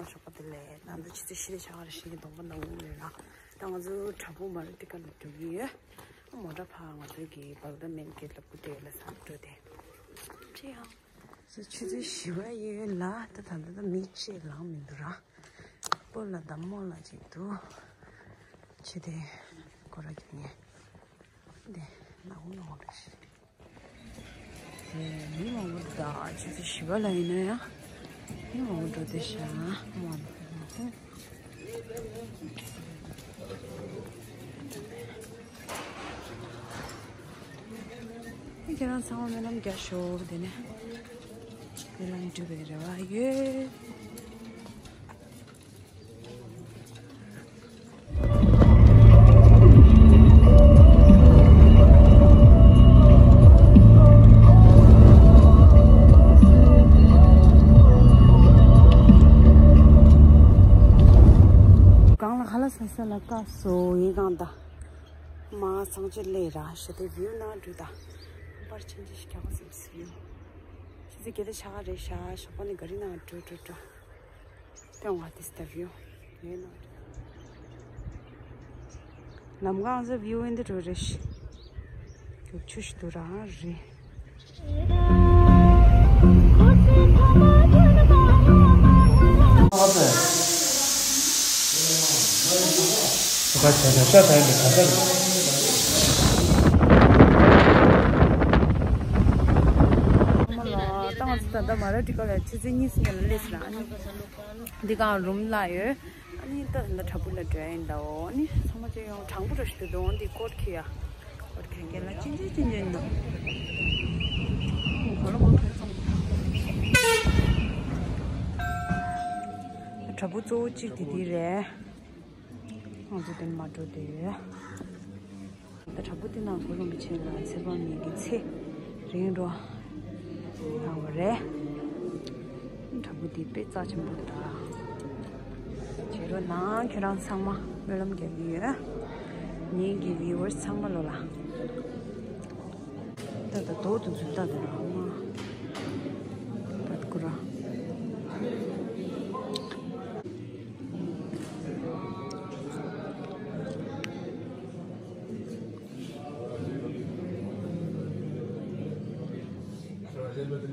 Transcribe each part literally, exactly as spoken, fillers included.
ཞོགས་པ་དེ་ལས་ད་ལྟ་ཆུ་ཚོད་བཞི་དང་ཕྱེད་ཀ་རེ་བཞིན་གྱི་གདོང་པ་ནང་ངུ་ཡོད་ལ། ད་ང་ཚོ་བྲག་ཕུག་མ་རུ་ཏི་ཀ་ལ་འགྲོ་གི་ཡོད། མོ་ཊ་ཕར་ང་ཚོ་གི་བག་ད་མེན་གེ་ལ་བུ་དེ་ལ་སང་འགྲོ་དེ། ཅི་ཡང་། ཆུ་ཚོད་བཞི་པ་ཡོད་ལ་ད་ད་ལྟ་ད་མི་ཅིག་ལངས་མི་འདུག་ར། སྤོ་ལགས་དང་རྨོ་ལགས་ཅིག་འདུག་ཆེ་དེ་ཁོ་ར་གི་ངས་དེ་ནག་འོང་ནག་འོང་འདྲ་ཞིག་དེ་མི་མང་པོ་འདུག་ད་ཆུ་ཚོད་བཞི་པ་ལ་ཡིན་ན་ཡང་མི་མང་པོ་འགྲོ་དེ་ཤ་མང་། ཁྱེད་རང་ཚང་མ་སྨོན་ལམ་རྒྱག་ཤོག་དེ་ནས་སྨོན་ལམ་འགྲུབ་པའི་རེ་བ་ཡོད། གང་ལ་ཁ་ལག་ཟ་ས་ལ་བཀག་སོ་ཡིན་གང་ད། མ་སང་ཅི་ལས་ར་ཞེ་དེ་བིའུ་ན་འགྲུ་ད། པར་ཆེན་ཅི་ཞིག་ཁྱག་པ་སིམ་སིམ་ཡོད། ཆི་ཟི་གེ་དེ་ཆ་ག་རེ་ཤ་ཞོགས་པ་ནི་ག་རི་ན་འགྲོ་འགྲོ་འགྲོ། དེ་བ་དེ་སྟབས་ཡོད་ཡོད་ན། ལམ་ཁ་ཟེར་བིའུ་ཨིན་དེ་འགྲོ་རེ་ཤི། རྒྱུག་ཆུ་ཞིག་ཏུ་རང་རེད། ད་ང་ཚོ་ད་ལྟ་མ་ར་ཏི་ཀ་ལ་ཆུ་ཚོད་གཉིས་སུ་ཉལ་ལ་སླེབས་སོང་། འདི་གང་རུམ་ལ་ཡོད། ཨ་ནི་ད་ད་བྲག་ཕུག་ལ་འགྲོ་ཡིན་ད། འོ་ཨ་ནི་ཚང་མ་ཅིག་ཡོང་དྲང་པོ་འགྲོ་ཞིག་འདུག་འོ་འདི་ཀོར་ཁི་ཡ། ཀོར་ཁི་གེ་ལ་ཅིན་ཅིན་ཅིན་ཅིན་འདུག་བྲག་ཕུག་གཙོ་བོ་གཅིག་དེ་འདི་རེད། ང་ཚོ་དེ་ནས་མ་འགྲོ་དེ་ཡོད། ད་བྲག་ཕུག་དེ་ནང་གུ་རུ་རིན་པོ་ཆེ་ལ་ཚེ་དཔག་མེད་ཀྱི་ཚེ་རིང་འགྲོ་བཏང་བ་རེད། བྲག་ཕུག་དེ་དཔེ་རྩ་ཆེན་པོ་འདུག་ད། བྱེད་རོགས་གནང་། ཁྱེད་རང་ཚང་མ་སྨོན་ལམ་རྒྱག་གི་ཡོད། ངེད་ཀྱི་བིའུ་ཝར་སི་ཚང་མ་ལོ་ལ། ད་ད་དོ་དུ་འཛུལ་ད་དུ་ར་ཧོ་མ། ད་དུ་ཀུ་ར། ཟེར་རྒྱག་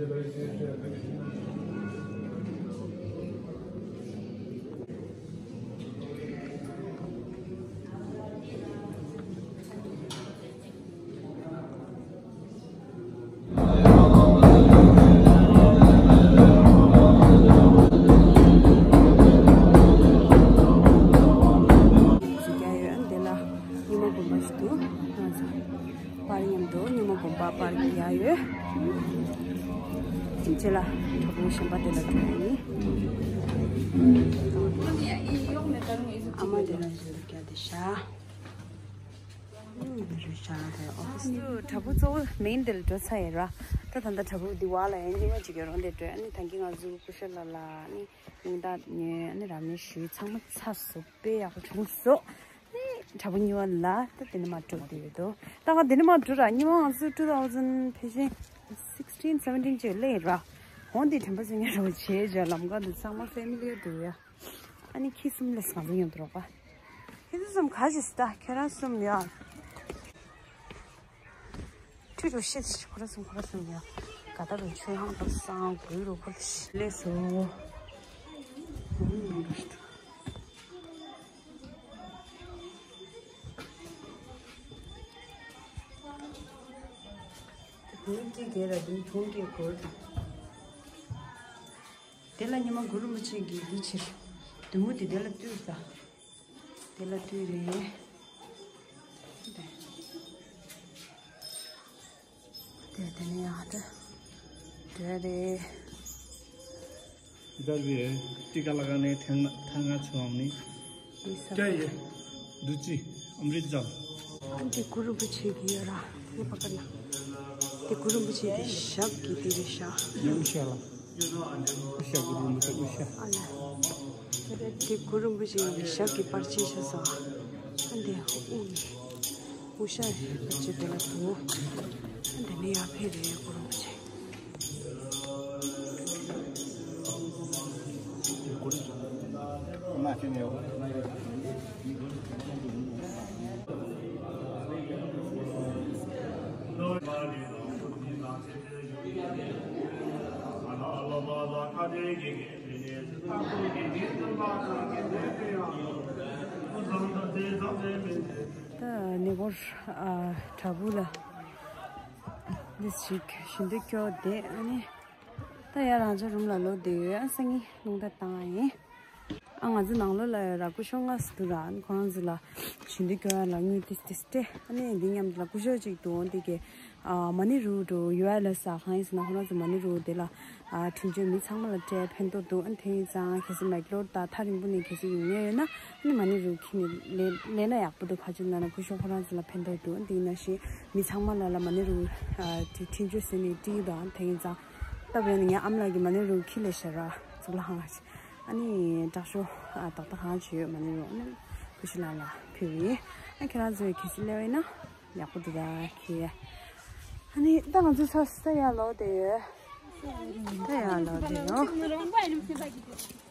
ཡོད། འདི་ལ་རྙིང་མ་དགོན་པ་ཞིག་འདུག་ང་ཚོ་པར་མཉམ་དུ་རྙིང་མ་དགོན་པ་པར་རྒྱག་ཡོད། ཅིག་ཅེ་ལ་གྲོགས་པོ་གཞན་པ་དེ་ལ་འགྲོ་ཡིན། ཨ་མ་དེ་ལ་བཞུགས་རྒྱ་དེ་ཤ། བྲག་ཕུག་གཙོ་བོ་མེན་དེ་ལ་འགྲོ་ཚར་ཡིན་ར། ད་ད་ལྟ་བྲག་ཕུག་འདི་བ་ལ་ཡང་རྙིང་མ་ཅིག་ཡོད་རོང་དེ་འགྲོ། ཨ་ནི་ད་གིན་ང་ཚོ་སྐུ་ཞབས་ལགས་ལ་ཨ་ནི་མིང་རྟགས་ཉོས། ཨ་ནི་རབ་གནས་ཞུས། ཚང་མ་ཚར་སོང་། དཔེ་ཡག་པོ་བྱུང་སོང་། ཨ་ནི་བྲག་ཕུག་གཉིས་པ་ལ་ད་དེ་ནས་མར་འགྲོ་བསྡད་ཡོད་དོ། ད་ང་དེ་ནས་མར་འགྲོ་ར། གཉིས་པ་ང་ཚོ་two thousand ཕལ་ཆེར་sixteen seventeen ཅིག་སླེབས་ར། འོང་དེ་དྲན་པ་གསོས་མཁན་རོགས་བྱེད་བྱ། ལམ་ཁ་འདི་ཚང་མ་ཕེ་མི་ལི་ཡར་འདུག་ཡ། ཨ་ནི་ཁྱི་གསུམ་སླེབས་སོང་། ང་ཚོ་མཉམ་དུ་རོགས་པ། ཁྱེད་ཚོ་གསུམ་ག་ཅིག་སི་ད་ཁྱེད་རང་གསུམ་ཡ། ཁྲུས་རུ་ཤེས་ཁོ་རང་གསུམ་ཁོ་རང་གསུམ་ཡ། ག་ད་རུ་ཆོས་ཧང་པ་སང་གུ་རུ་ཁོ་ལེ་སོ། ནུབ་ཀྱི་གེ་ར་དུང་ཐུང་གི་གོར་དང་། དེ་ལ་ཉི་མ་གུ་རུ་རིན་པོ་ཆེ་གི་འདི་ཕྱིར་དུང་མོ་དེ་དེ་ལ་བཏུལ་ས། དེ་ལ་བཏུལ་རེད། དེ་དེ་ནས་ཡང་ཧ་ད་འདྲ་རེད། इधर भी है। टीका लगाने ठेंगा, ठेंगा छुआमनी। ये सब क्या है ये? दूची, अमृत जल। འདི་གུ་རུ་རིན་པོ་ཆེ་གི་ཡོད་ར། དེ་པ་ཀ་ན། དེ་གུ་རུ་རིན་པོ་ཆེ་གི་ཞབས་ཀྱི་དེ་རེད་ཤག་ཨུ་ཤ་ལ། ཨུ་ཤ་གུ་རུ་རིན་པོ་ཆེ་ཨུ་ཤ། ཨ་ལ། དེ་གུ་རུ་རིན་པོ་ཆེ་གི་ཞབས་ཀྱི་པར་ཆས་ཤ་ས། ཨ་འདི་ཨུ་ནི། ཨུ་ཤ་རེད་པར་ཆས་དེ་ལ་དུ། ཨ་འདི་ནི་ཡར་ཕེབས་རེད་གུ་རུ་རིན་པོ་ཆེ། ད་ནི་སྐོར་ཨ་བྲག་ཕུག་ལ་འདི་ཞིག་ཞིང་འདི་སྐྱོ་བསྡད། ཨ་ནི་ད་ཡར་རང་ཚོ་རུམ་ལ་ལོག་བསྡད་ཡོད། ཨ་སང་ཉིན་རླུང་རྟ་བཏང་ཡིན། ཨ་ང་ཚོ་ནང་ལོགས་ལ་ཡོད་ར་སྐུ་ཞབས་ལྔ་ཙམ་འདུག་ར། ཨ་ནི་ཁོ་རང་ཚོ་ལ་ཞིང་འདི་སྐྱོ་ཡ་ལ་དངུལ་ཏིས་ཏིས་སྤྲད། ཨ་ནི་འདི་མཉམ་དུ་ལ་སྐུ་ཞབས་གཅིག་འདུག་འདི་གས་ཨ་མ་ཎི་རུ་འགྲོ་ཡོད་ལ་ས་གང་ཡིན་ཟེར་ན་ཁོ་རང་ཚོ་མ་ཎི་རུ་དེ་ལ་ཨ་འཕྲིན་བཅོལ་མི་ཚང་མ་ལ་སྤྲད་ཕན་ཐོགས་འདུག་ཨ་ནི་དེ་ཡིན་ཙང་གལ་སྲིད་མེག་ལོར་དང་ཐག་རིང་པོ་ནས་གལ་སྲིད་ཡོང་མཁན་ཡོད་ན་ཨ་ནི་མ་ཎི་རུ་ཁྱེར་ནས་ལེན་ལེན་ན་ཡག་པོ་འདུག་ག་ཅི་ལབ་ན་སྐུ་ཞབས་ཁོ་རང་ཚོ་ལ་ཕན་ཐོགས་འདུག་ཨ་ནི་དེ་ཡིན་ན་ཞིག་མི་ཚང་མ་ལ་ལ་མ་ཎི་རུ་ཨ་དེ་འཕྲིན་བཅོལ་ཟེར་ནས་བྲིས་ཡོད་དང་དེ་ཡིན་ཙང་སྟབས་ཡག་ནས་ངའི་ཨ་མ་ལགས་ཀྱིས་མ་ཎི་རུ་ཁྱེར་ལས་ཤར་ར་གཙུག་ལག་ཁང་ལ། ཨ་ནི་དྲག་ཤོས་ཨ་ཏག་ཏག་གང་བྱེད་ཡོད་མ་ནི་རུ་ཨ་ནི་སྐུ་ཞབས་ལགས་ལ་ཕུལ་བ་ཡིན། ཨ་ཁྱེད་རང་ཚོས་གལ་སྲིད་སླེབས་པ་ཡིན་ན་ཡག་པོ་འདུག་ད་ཁྱེད། ཨ་ནི་ད་ང་ཚོ་ས་ས་ཡར་ལོག་བསྡད་ཡོད། ད་ཡར་ལོག་བསྡད་ཡོད།